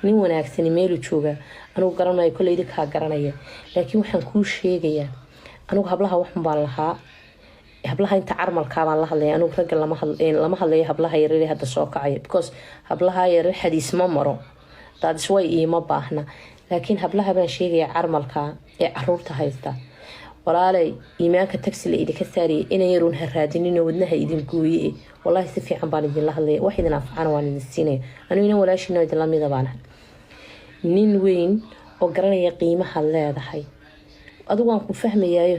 Nin wanaagsani meelu joogaa anugu garan maayo, kolley idinkaa garanaya. Laakiin waxaan kuu sheegayaa, anugu hablaha waxun baan lahaa, hablaha inta carmalkaa baan la hadlaya. Anugu ragga lama hadlayo, hablaha yaryar hadda soo kacaya, because hablaha yaryar xadiis ma maro, daadis way iima baahna. Laakiin hablaha baan sheegaya carmalkaa ee caruurta haysta, walaalay, iimaanka tagsi la idinka saariyay inan yaruun ha raadinino, wadnaha idin gooye. Wallaahi si fiican baan idinla hadlaya, wax idin anfacana waan idin siinaya. Anigu inan walaashiina idinla mida baan ahay. Nin weyn oo garanaya qiimahaad leedahay, adigu waan ku fahmayaayo,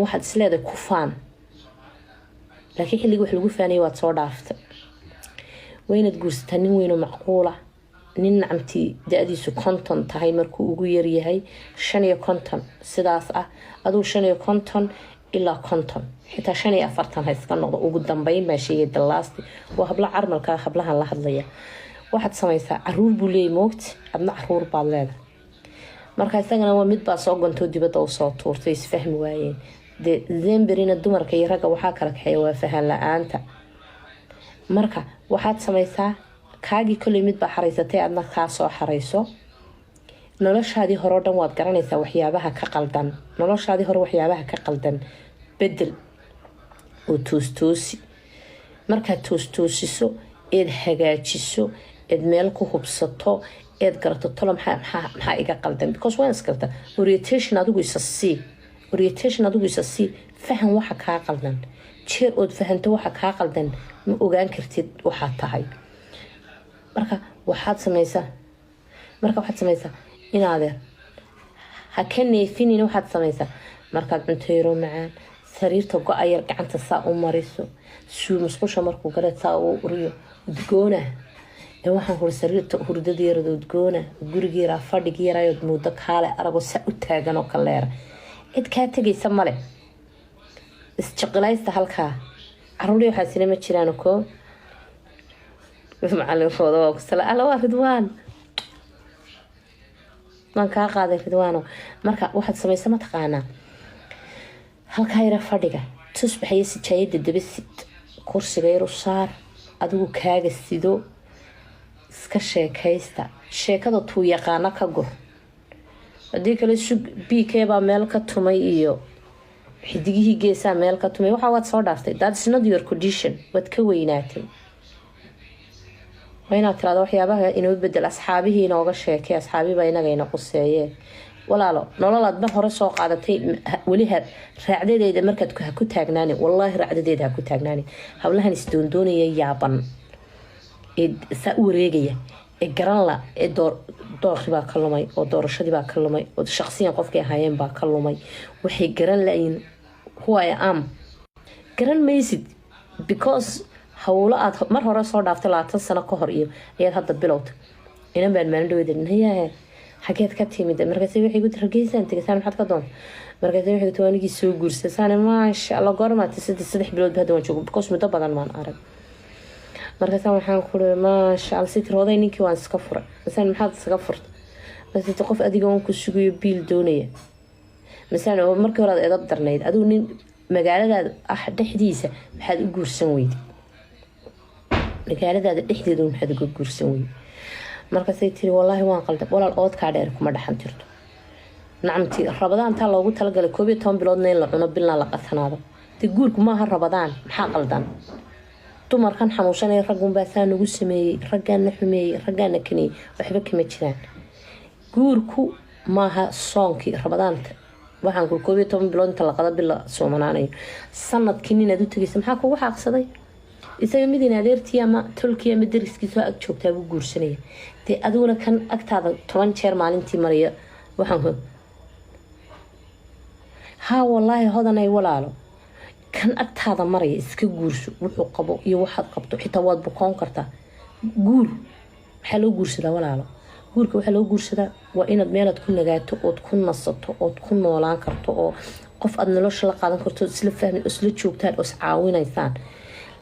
waxaad isleedahay ku faan, laakiin xilligii wax lagu faanayay waad soo dhaaftay. Waa inaad guursataa nin weyn oo macquula, nin nacamtii da-diisu 50 tahay markuu ugu yaryahay, 55 sidaas ah, aduu 55 ilaa 50, xitaa 45 ha iska noqdo. Ugu dambeyn baa sheegay dalaasti waa habla carmalka, hablahan la hadlaya. Waxaad samaysaa, caruur buu leeyay moogti, adna caruur baad leedahay. Marka isagana waa mid baa soo gantoo dibadda usoo tuurtay, isfahmi waayeen. Dee zemberina dumarka iyo ragga waxaa kala kaxeeya waa fahan la-aanta. Marka waxaad samaysaa, kaagii kolley mid baa xaraysatay, adna kaa soo xarayso. Noloshaadii hore o dhan waad garanaysaa waxyaabaha ka qaldan. Noloshaadii hore waxyaabaha ka qaldan bedel oo toostoosi. Markaad toostoosiso eed hagaajiso, eed meel ku hubsato, eed garato tolo maxaa iga qaldan, because waan isgarta. Orientation adigu isa sii, orientation adigu isa sii, fahan waxa kaa qaldan. Jeer ood fahanto waxa kaa qaldan, ma ogaan kartid waxaad tahay. Marka waxaad sameysaa, marka waxaad sameysaa inaadeer ha ka neefinin. Waxaad sameysaa, markaad cunto macaan sariirta go-a yar gacanta saa u mariso, suu musqusha markuu gale saa u uriyo udgoona. Waxaan kuri sariirta hurdada yarada udgoona, gurigi yaraa, fadhigi yarayood muddo kaale aragoo saa u taagan oo kaleera, cid kaa tegaysa male. Isjaqilaysta halkaa, caruurii waxaasina ma jiraan. Ko macalinkooda waa kusala alla, waa Ridwaan, waan kaa qaaday Ridwaano. Marka waxaad samaysa, mataqaanaa, halkaa yara fadhiga tusbaxayo, sijaayada dabasid, kursiga yaru saar, adigu kaaga sido, iska sheekaysta, sheekada tuu yaqaano ka gur. Haddii kale sug, b k baa meel ka tumay iyo xidigihii geesaa meel ka tumay. Waxa waad soo dhaaftay, that's not your condition, waad ka weynaatay. Waa inaad tirahdo waxyaabaha inoo bedel, asxaabihii inooga sheekay, asxaabihiibaa inaga ina quseeyee. Walaalo, nololaad mar hore soo qaadatay weli raacdadeeda markaad ha ku taagnaani, wallaahi raacdadeeda ha ku taagnaani. Hablahan isdoondoonaya yaaban ee saa u wareegaya ee garanla ee doorkii baa ka lumay oo doorashadii baa ka lumay oo shaqsiyan qofkay ahaayeen baa ka lumay. Waxay garan layiin who I am. Garan maysid, because howlo aad mar hore soo dhaaftay 20 sano ka hor iyo ayaad hadda bilowta. Inan baan maalin dhaweeda, "Nayahe, xageed ka timid?" Markaase waxay ku tiri, "Hargeysaan tegay." "Saan maxaad ka doonta?" Markaase waxay ku tiri, "Anigii soo guursa." Saane, "Maasha Allah, goormaati?" 3 bilood hadda waan joogo, because muddo badan maan arag. Markaasa waxaan kuri, "Maasha Allah." Si tiri, "Oday ninkii waan iska furay." Masaan, "Maxaad iskaga furtay?" Markaase, "Qof adiga waan ku sugayo, biil doonaya." Masaan, "Markii hore aad edab darnayd, adigu nin magaaladaada ah dhexdiisa maxaad u guursan weyday? Magaaladaada dhexdeeda maxaad uga guursan weyday?" Markaasay tiri, "Wallaahi waan qaldan." Walaal, oodkaa dheer kuma dhaxan jirto. Nacamti, Rabadaantaa loogu talagalay 11 biloodna in la cuno, bilna la qasanaado. Dee guurku maaha Rabadaan. Maxaa qaldan? Dumarkan xanuunsanaya, raggunbaa saa nagu sameeyey, raggaana xumeeyey, raggaana kaneeyey, waxba kama jiraan. Guurku maaha soonkii Rabadaanta. Waxaan ku 11 bilood inta laqada bil la soomanaanayo. Sanadkii ninaad u tegaysa maxaa kugu xaaqsaday? Isaga midin adeertii ama tolkii ama dariskiisoo ag joogtaa buu guursanaya. Dee adiguna kan agtaada 10 jeer maalintii maraya. Waxaan haa, wallaahi hodanay, walaalo, kan agtaada maraya iska guurso. Wuxuu qabo iyo waxaad qabto xitaa waad bukoon kartaa. Guur maxaa loo guursadaa, walaalo? Guurka waxaa loo guursadaa waa inaad meelaad ku nagaato ood ku nasato ood ku noolaan karto oo qof aad nolosha la qaadan karto, isla fahmi, isla joogtaan oo iscaawinaysaan.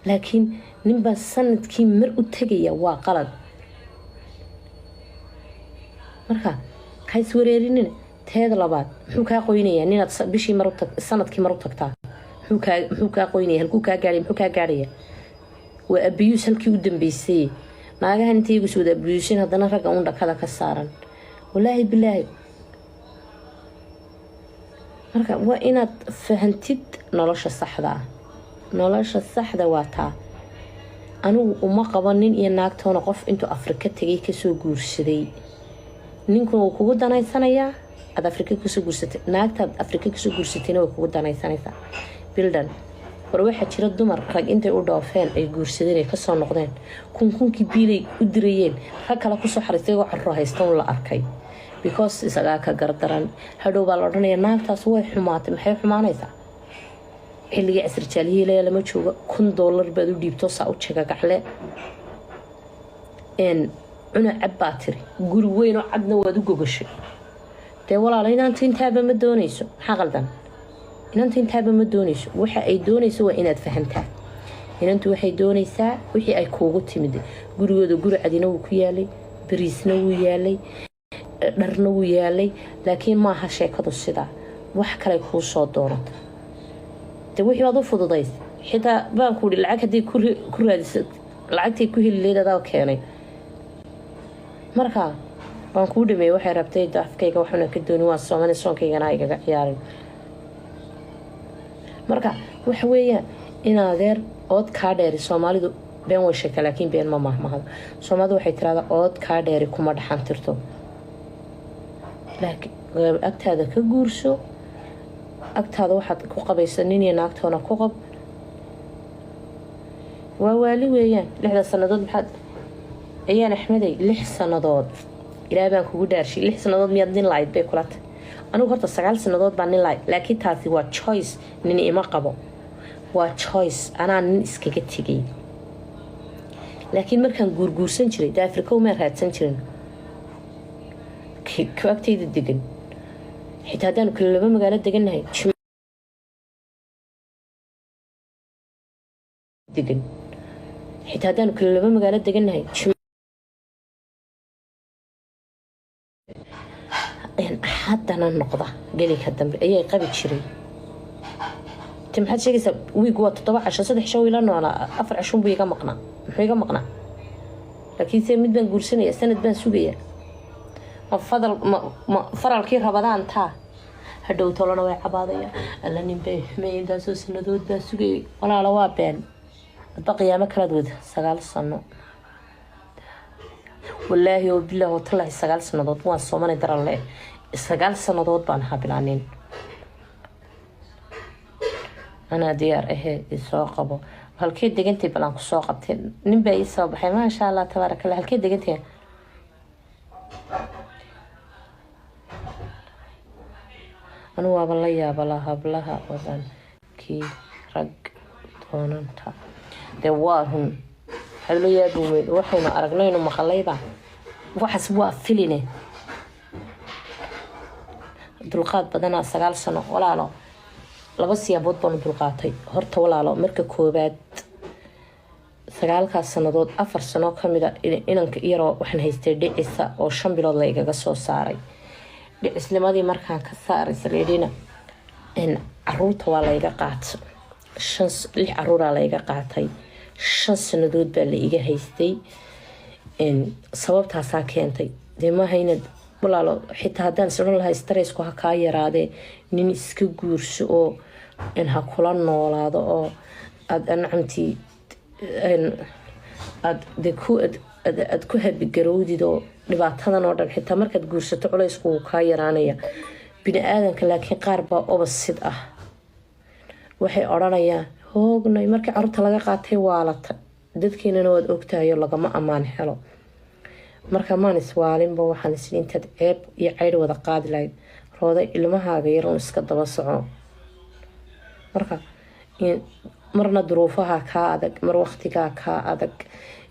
Laakiin ninbaa sanadkii mar u tegaya, waa qalad. Marka ha iswareerinina. Teeda labaad, muxuu kaa qoynayaa ninaad bishii mar, sanadkii mar u tagtaa? Muxuu kaa qoynaya? Halkuu kaa gaadhaya? Muxuu kaa gaadhaya? Waa abuse halkii u dambeysay. Naagahan intay iyagu is wada abuse-in, haddana ragga un dhakada ka saaran, walaahi bilaahi. Marka waa inaad fahantid nolosha saxda ah. Nolosha saxda waa taa. Anigu uma qabo nin iyo naagtoona qof intuu Afrika tegay kasoo guursaday. Ninkuna wuu kugu danaysanayaa aad Afrika kasoo guursatay, naagtaad Afrika kasoo guursatayna way kugu danaysanaysaa bildan. War waxaa jira dumar rag intay u dhoofeen ay guursadeen, ay kasoo noqdeen, kun kunkii biilay u dirayeen rag kale kusoo xariistay oo carro haysta un la arkay, because isagaa ka gardaran. Hadhow baa la odhanaya, "Naagtaas way xumaatay." Maxay xumaanaysaa? Xilligii casri jaahiliyada lama jooga. $1000 baad u dhiibto, saa u jagagacle, cuna cab baa tiri, guri weyn oo cadna waad u gogashay. Dee walaala, inaantu intaaba ma doonayso. Maxaa qaldan? Inantu intaaba ma doonayso. Waxa ay doonayso waa inaad fahamtaa. Inantu waxay doonaysaa wixii ay kuugu timid. Gurigooda guri cadina wuu ku yaalay, bariisna wuu yaalay, dharna wuu yaalay, laakiin maaha sheekadu sidaa. Wax kale kuu soo doonata. De wixii baad u fududays. Xitaa baan ku ihi, lacag haddii ku raadisa, lacagtay ku heli leyd adaa keenay. Marka waan kuu dhameeyey. Waxay rabtay afkayga waxuna ka dooni. Waan soomani, soonkaygana igaga ciyaarin. Marka waxa weeyaan, in adeer, ood kaa dheeri. Soomaalidu been way sheegtaa, laakiin been ma mahmahdo. Soomaalidu waxay tirahdaa, "Ood kaa dheeri kuma dhaxan tirto." Laakiin agtaada ka guurso, agtaada waxaad ku qabaysa nin iyo naagtoona ku qab. Waa waali weeyaan. 6da sanadood maxaad ayaan Axmedey? 6 sanadood, ilaa baan kugu dhaarshay, 6 sanadood miyaad nin lahayd bay kula tahay? Anigu horta 9 sanadood baa nin lahayd, laakiin taasi waa choice. Nin ima qabo, waa choice, anaa nin iskaga tegay. Laakiin markaan guurguursan jiray, dee Afrika umaan raadsan jirin ku agtayda degan. Xitaa haddaanu kala laba magaalo degannahay degan, xitaa haddaanu kala laba magaalo degannahay, haddana noqda gelinka dambe ayay qabi jiray. Te maxaad sheegaysaa? Wiig waa 7 casho, 3 cisho ila noolaa, 4 cashunbuu iga maqnaa. Muxuu iga maqnaa? Laakiin se mid baan guursanaya, sanad baan sugaya. Ma fadal ma faralkii rabadaan taa? Hadhow tolona way cabaadaya, "Alla, nin bay xumey, intaasoo sanadood baa sugayay." Walaala, waa been. Adba qiyaamo kalaad wada. 9 sano, walaahi oo bilaah oo tallaahi, 9 sanadood waan soomanay daran le. 9 sanadood baan ahaa bilaanin. Anaa diyaar ahee, isoo qabo. Halkee degantay? Balaan kusoo qabtay. Nin baa ii soo baxay, maasha Allah, tabaaraka Allah. Halkee degantay? Anu waaba la yaaba hablaha wadankii rag doonanta. Dee waa run, waxaad la yaabi weyd waxaynu aragnaynu maqalayba. Waxaas waa filine. Dulqaad badanaa 9 sano, walaalo. Laba siyaabood baanu dulqaatay horta, walaalo. Marka koobaad, 9kaas sanadood 4 sano kamida inanka yaroo waxaan haystay dhicisa oo 5 bilood la igaga soo saaray dhicisnimadii. Markaan ka saaray saliidhina, caruurta waa layga qaata. Shan, lix caruuraa layga qaatay. 5 sanadood baa la iga haystay. Sababtaasaa keentay. Dee maaha inaad, walaalo, xitaa haddaan is odhan lahaa stressku ha kaa yaraadee, nin iska guurso oo ha kula noolaado oo aada nacamtii aad de ku aad ku habigarowdid oo dhibaatadan oo dhan, xitaa markaad guursato culaysku wuu kaa yaraanaya bini aadanka. Laakiin qaar baa opposite ah. Waxay odhanayaan, "Hoognay, markii caruurta laga qaatay waalata." Dadkeenana waad ogtahayo, lagama ammaan helo. Marka maan iswaalinba. Waxaan isli, intaad ceeb iyo caydh wada qaadi lahayd, rooday ilmahaaga yarun iska daba soco. Marka marna duruufaha kaa adag, mar waqtigaa kaa adag,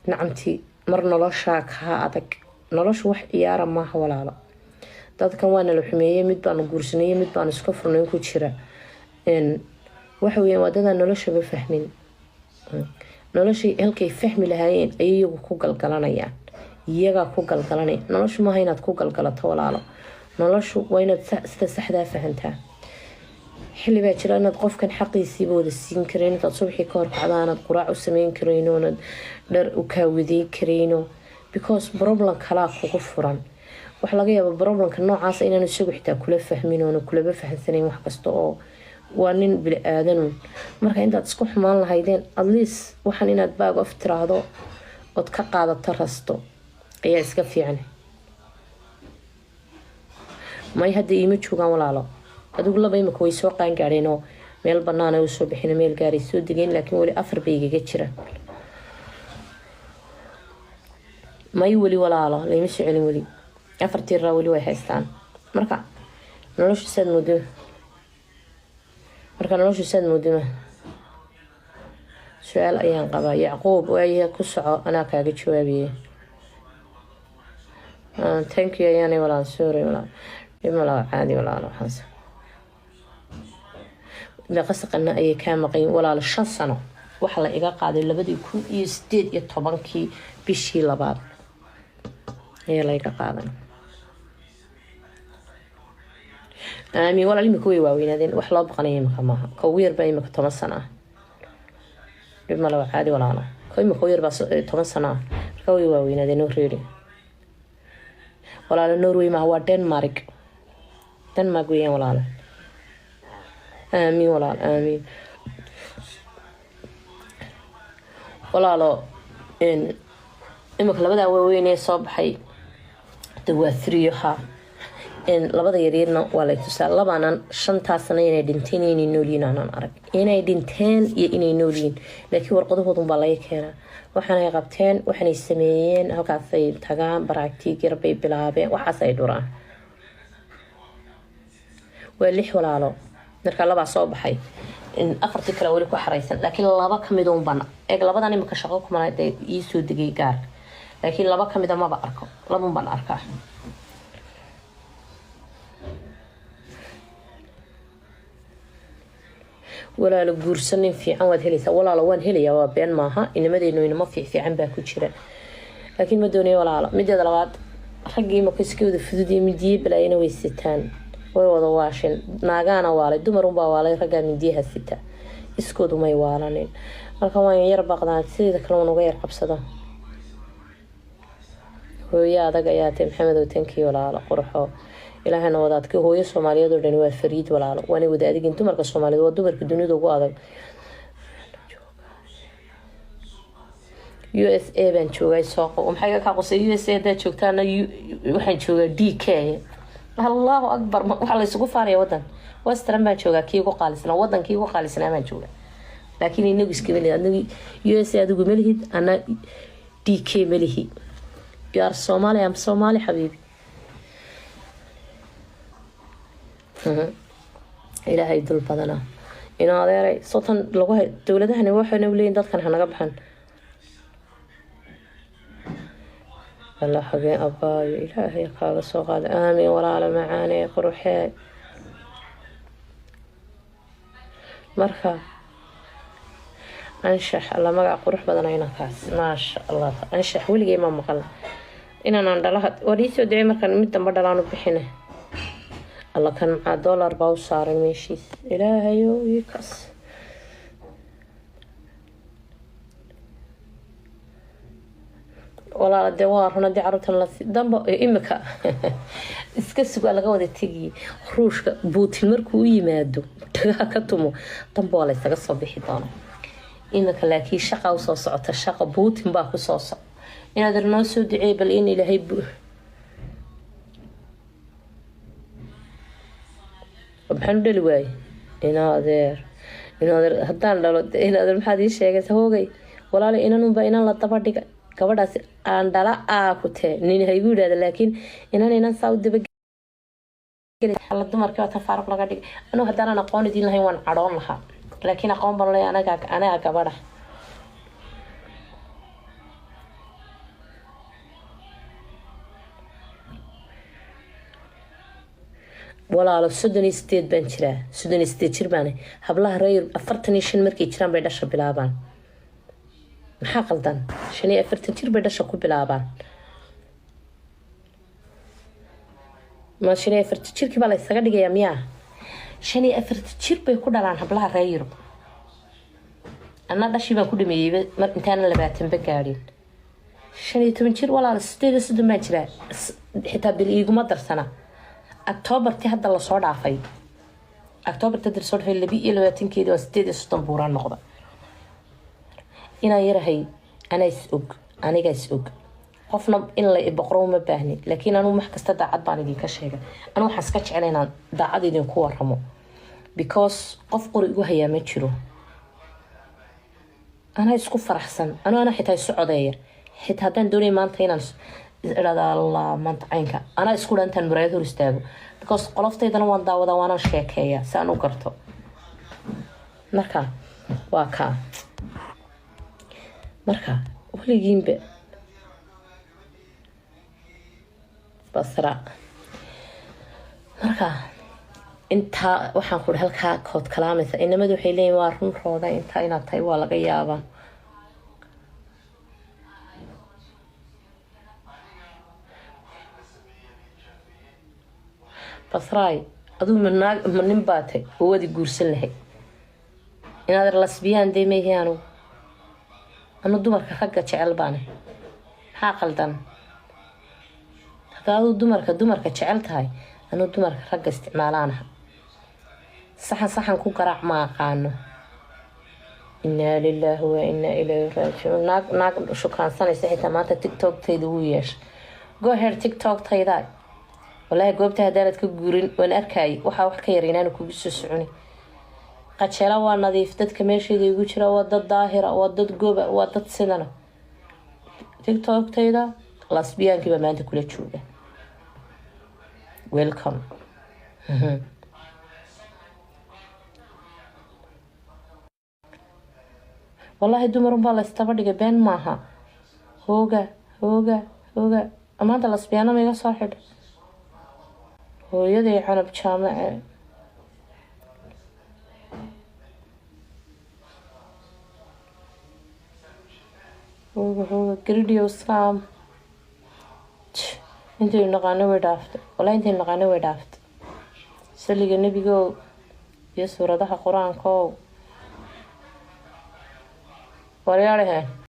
nacamtii, mar noloshaa kaa adag. Noloshu wax ciyaara maaha, walaalo. Dadkan waa nala xumeeyey. Mid baanu guursanay, mid baanu iska furnayn ku jira. Waxa weeyaan, waa dadaan noloshaba fahmin. Noloshay halkay fahmi lahaayeen ayay iyagu ku galgalanayaan, iyagaa ku galgalanaya. Noloshu maaha inaad ku galgalato, walaalo. Noloshu waa inaad sida saxdaa fahantaa. Xilli baa jira inaad qofkan xaqiisiiba wada siin karayn, intaad subaxii ka hor kacda aanaad quraac u sameyn karayn, oonad dhar u kaawadeyn karayno. Because problem kalaa kugu furan. Waxa laga yaaba problemka noocaas inaanu isagu xitaa kula fahmin oona kulaba fahansanayn wax kasta, oo waa nin bili-aadanun. Marka intaad isku xumaan lahaydeen, at least waxaan inaad back off tiraahdo ood ka qaadato rasto ayaa iska fiican. May, hadda iima joogaan, walaalo. Adigu laba imika way soo qaangaadheen oo meel banaan ay usoo bixin, meel gaaray soo degeen, laakiin weli afar bay igaga jiraan. May, weli, walaalo, layma soo celin weli. Afartii raa weli way haystaan. Marka noloshu saad moodoma. Su-aal ayaan qabaa, Yacquub. Waayahay, ku soco, anaa kaaga jawaabiye. Thank you ayaanay, walaal. Sorry, walaal, dhib malaha, caadi, walaal. Waxaas meeqa saqana ayay kaa maqayin, walaalo? 5 sano. Waxaa la iga qaaday 2018-kii, bishii labaad ayaa la iga qaaday. Aamiin, walaal. Imika way waaweynaadeen, wax loo baqanaya imika maaha. Ka ugu yar baa imika 10 sano ah. Dhib male, waa caadi, walaalo. Ka imika ugu yar baa 10 sano ah. Marka way waaweynaadeen oo reeri. Walaalo, Norway maaha, waa Denmark. Denmark weeyaan, walaalo. Aamiin, walaalo, aamiin, walaalo. Imika labadaa waaweyn ee soo baxay de waa threeha. Labada yaryarna waa lay tusaa. Labaanan shantaa sano inay dhinteen iyo inay noolyihiin aanan arag, inay dhinteen iyo inay noolyihiin, laakiin warqadahoodun baa laga keenaa. Waxaanay qabteen, waxaanay sameeyeen, halkaasay tagaan, baraagtiig yar bay bilaabeen, waxaas ay dhuraan. Waa lix, walaalo. Marka labaa soo baxay, afartii kale weli ku xaraysan, laakiin laba kamid un baan eeg. Labadan imika shaqo kumana dee ii soo degay gaarka, laakiin laba kamida maba arko, labun baan arkaa. Walaalo, guurso nin fiican, waad helaysaa. Walaalo, waan helayaa, waa been maaha. Inamadeynu inamo fiicfiican baa ku jira, laakiin ma doonayo, walaalo. Mideeda labaad, raggii maka iska wada fudud iyo midiye balaayana way sitaan, way wada waasheen. Naagaana waalay, dumar unbaa waalay, raggaa midiyaha sita iskoodu may waalanin. Marka waan yar baqdaa, sideeda kale waan uga yar cabsada. Hooyo adag ayaa tay, Maxamed oo. Tankii, walaalo, qurxo. Ilaahayna wadaadkii. Hooyo Soomaaliyeed oo dhani waa fariid, walaalo, waanay wada adigin. Dumarka Soomaaliyeed waa dumarka dunida ugu adag. USA baan joogay, soo maxay kaa qosay? USA haddaad joogtaana, waxaan joogaa DK. Allahu akbar, waxaa la isugu faanaya wadan western baan joogaa, kii ugu qaalisnaa, wadankii ugu qaalisnaa baan joogaa. Laakiin inagu iskama lihid. Adigu USA adigu ma lihid, ana DK ma lihi. You are Somali, I'm Somali, xabiibi. Ilaahay dul badanaa inuu adeeray sotan lagu hay. Dowladahani waxayna leeyihin dadkan hanaga baxan. Alla xagee, abaayo, Ilaahay kaaga soo qaada. Aamin, walaalo macaane, quruxee. Marka Anshax, alla magac qurux badan inankaas, maasha Allah. Anshax weligay ma maqal. Inaanaan dhalaha war iisoo ducey markaan mid damba dhalaan u bixine. Alla, kan maxaa dollar baa u saaran meeshiis? Ilaahayo, ii kaas. Walaala, dee waa run. Haddii carruurtan la damba imika iska sugaa, laga wada tegiye. Ruushka Putin markuu u yimaado, dhagaha ka tumo, damba waa laysaga soo bixi doona imika. Laakiin shaqa usoo socota, shaqa Putin baa kusoo soc. Inaad noo soo duceey bal in Ilaahay maxaan u dhali waaye. Inadeer, inadeer, haddaan dhalo, inadeer, maxaad ii sheegaysa? Hoogay, walaala, inanunba inan la daba dhiga. Gabadhaas aan dhala aa ku tee nin ha igu yidhahda, laakiin inan inan saa u daba alla dumarkii waa tafaruq laga dhigay. Anugu haddaanan aqoon idiin lahayn waan cadhoon lahaa, laakiin aqoon baan leeyahay. Anaga anaga gabadha walaalo, 38 baan jiraa, 38 jir baane. Hablaha reer 45 markay jiraan bay dhasha bilaabaan. Maxaa qaldan? 45 jir bay dhasha ku bilaabaan. Ma 45 jirkii baa la ysaga dhigayaa miyaa? 45 jir bay ku dhalaan hablaha reer Yurub. Anna dhashii baan ku dhameeyey mar intaana 20-ba gaadhin. 15 jir walaal, 38 baan jiraa. Xitaa bil iiguma darsana. Octoberti hadda lasoo dhaafay, Octoberti hadda lasoo dhaafay 22-keedi waa 38 buuraan noqda. Inaan yarahay anaa is og, anigaa is og. Qofna in la boqro uma baahni, laakiin anugu wax kasta daacad baan idinka sheegay. Anu waxaan iska jecla inaan daacad idinku waramo, because qof qori igu hayaa ma jiro. Anaa isku faraxsan, anu anaa xitaa isu codeeya. Xitaa haddaan doonaya maanta inaan idhahda, "Allah, maanta caynka," anaa isku dha intaan muraayad hor istaago, because qoloftaydana waan daawadaa, waanaan sheekeeyaa si aan u garto. Marka waa kaa. Marka weligiinba basra. Marka intaa waxaan ku halkaa kood kalaamaysa. Inamadu waxay leeyihin, "Waa run rooda, intaa inaad tahay waa laga yaabaa." Basraay, aduu ma naag ma nin baa tay oo waadi guursan lahay? Inaad lasbiyaan dee mayhi. Anugu anu dumarka ragga jecel baane. Maxaa qaldan hadda aduu dumarka jecel tahay? Anuu dumarka ragga isticmaalaanaha. Saxan saxan ku garaac ma aqaano. Inaa lilaahi wa inaa ilayhi raajicuun. Naag naag shukaansanaysa xitaa maanta TikToktayda wuu yeeshay. Go ahead, TikToktayda. Walaahi goobta haddaanad ka guurin waan arkayay. Waxaa wax ka yar inaanu kugu soo soconi. Qajeela waa nadiif. Dadka meeshayda igu jira waa dad daahira, waa dad goba, waa dad sidana. TikToktayda lasbiyaankii baa maanta kula jooga. Welcome. Wallaahi dumarun baa la istaba dhigay, been maaha. Hooga, hooga, hooga! Maanta lasbiyaano ma iga soo xidha? Hooyaday Canab Jaamace. Hooga, hooga, gridio scam. Intaynu naqaano way dhaaftay. Wallahi intaynu naqaano way dhaaftay. Saliga nebigow iyo suuradaha qur-aankow, waryaadhahe.